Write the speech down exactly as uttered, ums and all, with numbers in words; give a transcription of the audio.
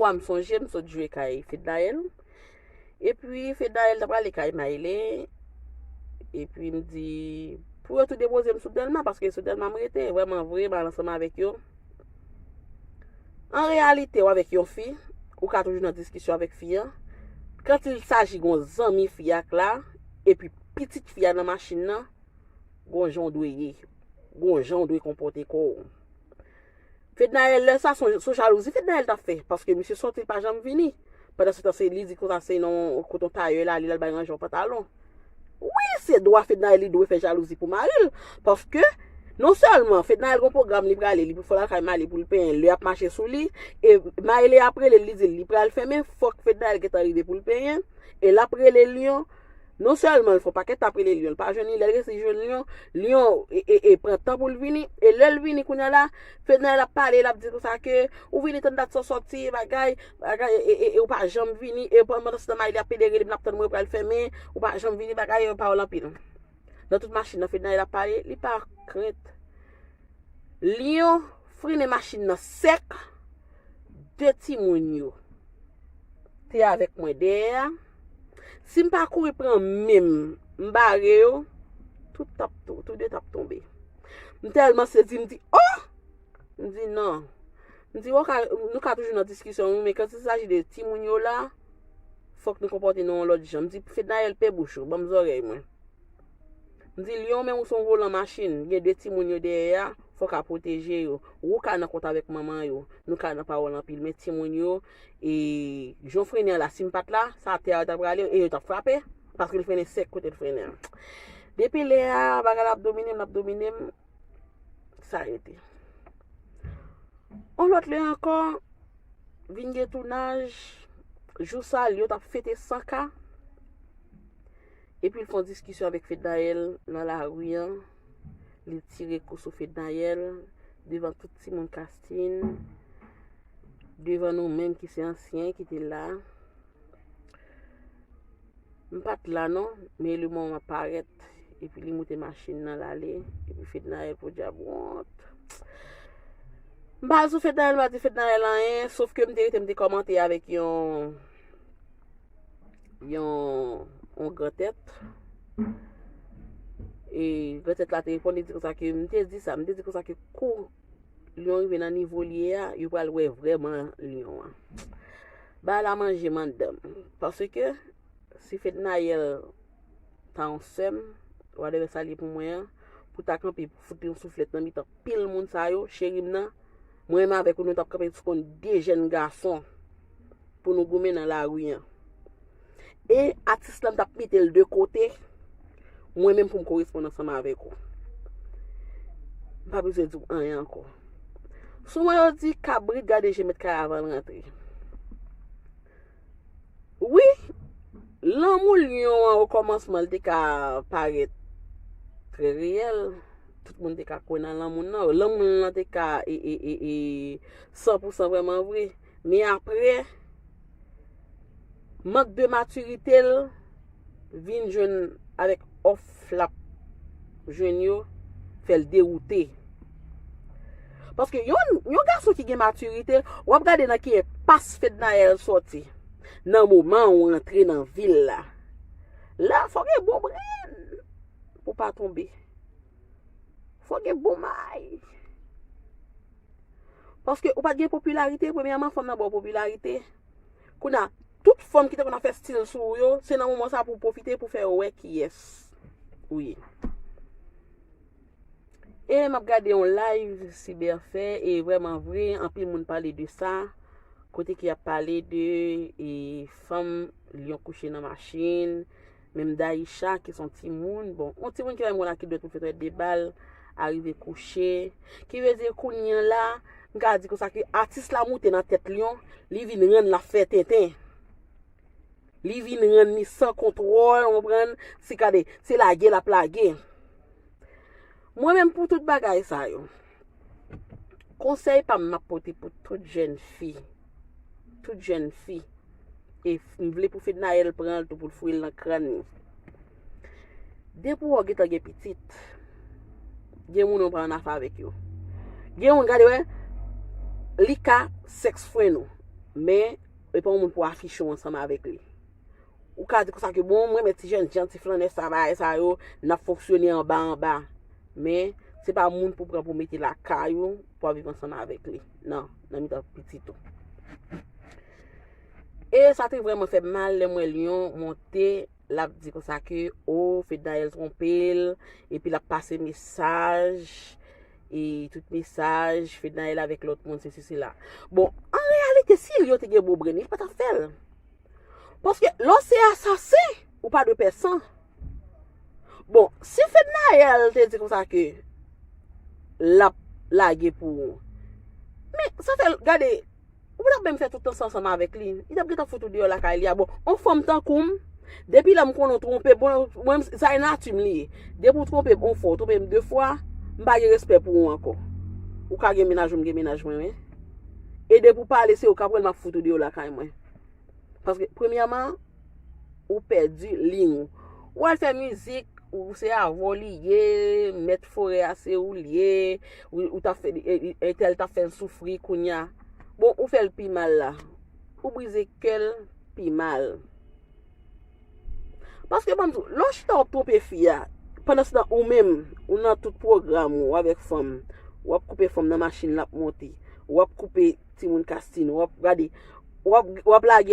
Fwa m sonje m sot jwe kay Fednaelle. Epi Fednaelle ta prale kay Maëlle. Epi m di pou yo tou depoze m sou Dèlma, paske sou Dèlma m rete. Vrèman vre, m al ansanm avèk yo. An reyalite, w avèk yon fi, ou ka toujou nan diskisyon avèk fi an. Quand il s'agit gon zanmi fi ak la, epi pitit fi a nan machin nan, gon jan w dwe ye. Gon jan w dwe konpòte kò w. Fednaelle, lè sa, se yon jalouzi Fednaelle t ap fè, paske misye soti, l pa janm vini. Pandan se tan, se li di konsa, se nan kote yon tayè l ale, l al bay ranje yon pantalon. Wi, se dwa Fednaelle, li dwe fè jalouzi pou mari l, paske non sèlman Fednaelle gon pwogram li prale, li pou fò l al kay Maëlle pou l penyen, lè y ap mache sou li, e Maëlle ap rele l, li di l li pral fèmen, fòk Fednaelle gentan rive pou l penyen, e l ap rele Lion, non sèlman l fè yon pakèt t ap rele Lion, l pa jwenn li, lè l resi jwenn Lion, Lion e, e, e pran tan pou l vini, e lè l vini kounye a la, Fednaelle ap pale, l ap di konsa ke ou vini tann dat sa w sòti, bagay, bagay, e, e, e ou pa janm vini, e pandan se tan Maëlle ap pede rele m, l ap tann mwen pral fèmen, ou pa janm vini, bagay, e pawòl anpil. Nan tout machin nan, Fednaelle ap pale, li pa krent. Lion frennen machin nan sèk, de timoun yo te avèk mwen dèyè a. Si m pa kouri pran men m, m bare yo, tout t ap tou, tou de t ap tonbe. M tèlman sezi, m di, oh! M di, non. M di, w ka, nou ka toujou nan diskisyon, wi, men quand il s'agit de timoun yo la, fòk nou konpòte nou yon lòt jan. M di, Fednaelle, pe bouch ou, ban m zòrèy mwen. M di, Lion, men ou se yon volan machin, gen de timoun yo dèyè a, fò w ka pwoteje yo. Ou ka nan kont avèk manman yo, nou ka nan pawòl anpil, men timoun yo, e, jan w frennen an la, si m pa t la, se atè a yo t ap rale, e yo t ap frape, paske l frennen sèk kote l frennen an. Depi lè a, bagay la ap domine m, l ap domine m, sa rete. On lòt lè ankò, vin gen tounaj, jou sa, Lion t ap fete san K, epi l fè yon diskisyon avèk Fednaelle nan lari an, li tire kou sou Fednaelle, devan tout timoun Castine, devan nou menm ki se ansyen ki te la. M pa t la non, men le moman m ap parèt, epi li moute machin nan l ale, epi Fednaelle podyab wont. M pa al sou Fednaelle, m pa di Fednaelle anyen, sof ke m te rete, m te kòmante avèk yon, yon, yon grantèt. E grantèt la te reponn, li di konsa ke m te di sa, m te di konsa ke kou Lion rive nan nivo l ye a, yo pral wè vrèman Lion an. Bagay la manje m anndan m. Paske si Fednaelle ta yon sè m, whatever sa l ye pou mwen an, pou ta kanpe pou fout yon souflèt nan mitan pil moun sa yo, cheri m nan, mwen menm avèk ou, nou t ap kanpe sou konn de jèn gason pou nou goumen nan lari an. E atis la, m t ap mete l de kote, mwen menm pou m koresponn ansanm avèk ou. M pa bezwen di w anyen ankò. Sou mwen yo di kabrit gade je mèt kay avan l rantre. Wi, lanmou Lion an okòmansman, l te ka parèt trè reyèl. Tout moun te ka kwè nan lanmou l nan. Lanmou l nan te ka e, e, e, e, san pou san vrèman vre. Men apre, mank de matirite l vin jwenn avèk òf l ap jwenn yo, fè l dewoute. Paske yon, yon gason ki gen matirite, w ap gade nan ki enpas Fednaelle sòti. Nan moman ou antre nan vi l la. La, fò gen bon brenn pou w pa tonbe. Fò gen bon may. Paske ou pa t gen popilarite, premyèman, fanm nan ba w popilarite. Kounye a, tout fanm ki te konn ap fè stil sou ou yo, se nan moman sa pou w pwofite pou fè yo wè kiyès ou ye. E m ap gade yon live Cyber fè, e vrèman vre, anpil moun pale de sa, kote ki ap pale de, e, fanm Lion kouche nan machin, menm Daïcha, ki se yon timoun, bon, yon timoun ki pa menm konn a ki dwèt pou l fè dwèt de bal, arive kouche. Ki vle di, kounye a la, m ka di konsa ke atis la moute nan tèt Lion, li vin rann l ap fè tenten. Li vin rann li san kontwòl, w konprann? Se gade, se lage l ap lage. Mwen menm pou tout bagay sa yo, konsèy pa m m ap pote pou tout jèn fi. Tout jèn fi. E m vle pou Fednaelle pran l tou pou l foure l nan kràn li. Depi w gentan gen pitit, gen moun ou pa annafè avèk yo. Gen moun, gade wè, li ka sèks fren ou. Men, e pa yon moun pou afiche w ansanm avèk li. Ou ka di konsa ke, bon, mwen renmen ti jènjan, ti flannè sa, bagay sa yo, n ap fonksyone anba anba. Men, se pa moun pou pran pou mete lakay ou, pou ap viv ansanm avèk li. Nan, nan mitan pitit ou. E sa te vrèman fè m mal lè m wè Lyon monte, l ap di konsa ke, o, Fednaelle twonpe l, epi l ap pase mesaj, e tout mesaj, Fednaelle avèk lòt moun, sesi, sela. Bon, an reyalite, si Lyon te gen bon brenn, li pa t ap fè l. Paske lè w se asasen, ou pa dwe pè san. Bon, si Fednaelle te di konsa ke l ap lage pou ou, men sa fè l, gade, ou pa t ap menm fè tout tan sa ansanm avèk li. Li t ap gentan fout ou deyò lakay li a. Bon, on fanm tankou m, depi lè m konnen w twonpe, bon, mwen, sa e nati m li ye. Depi w twonpe m on fwa, w twonpe m de fwa, m pa gen respè pou ou ankò. Ou ka gen mennaj ou, m gen mennaj mwen, wi. E depi w pale, se ou k ap wè l, m ap fout ou deyò lakay mwen. Paske, premyèman, ou pèdi liy ou. Ou al fè mizik, ou se avè w li ye, mèt forè a se ou l ye, ou, ou t ap fè, e, e, entèl t ap fè l soufri kounye a. Bon, ou fè l pi mal la. Ou brize kè l pi mal. Paske, ban m di w, lè w chita w ap twonpe fi a, pandansetan ou menm, ou nan tout pwogram ou avèk fanm, w ap koupe fanm nan machin l ap monte, w ap koupe timoun Kastino, w ap gade, w ap, w ap lage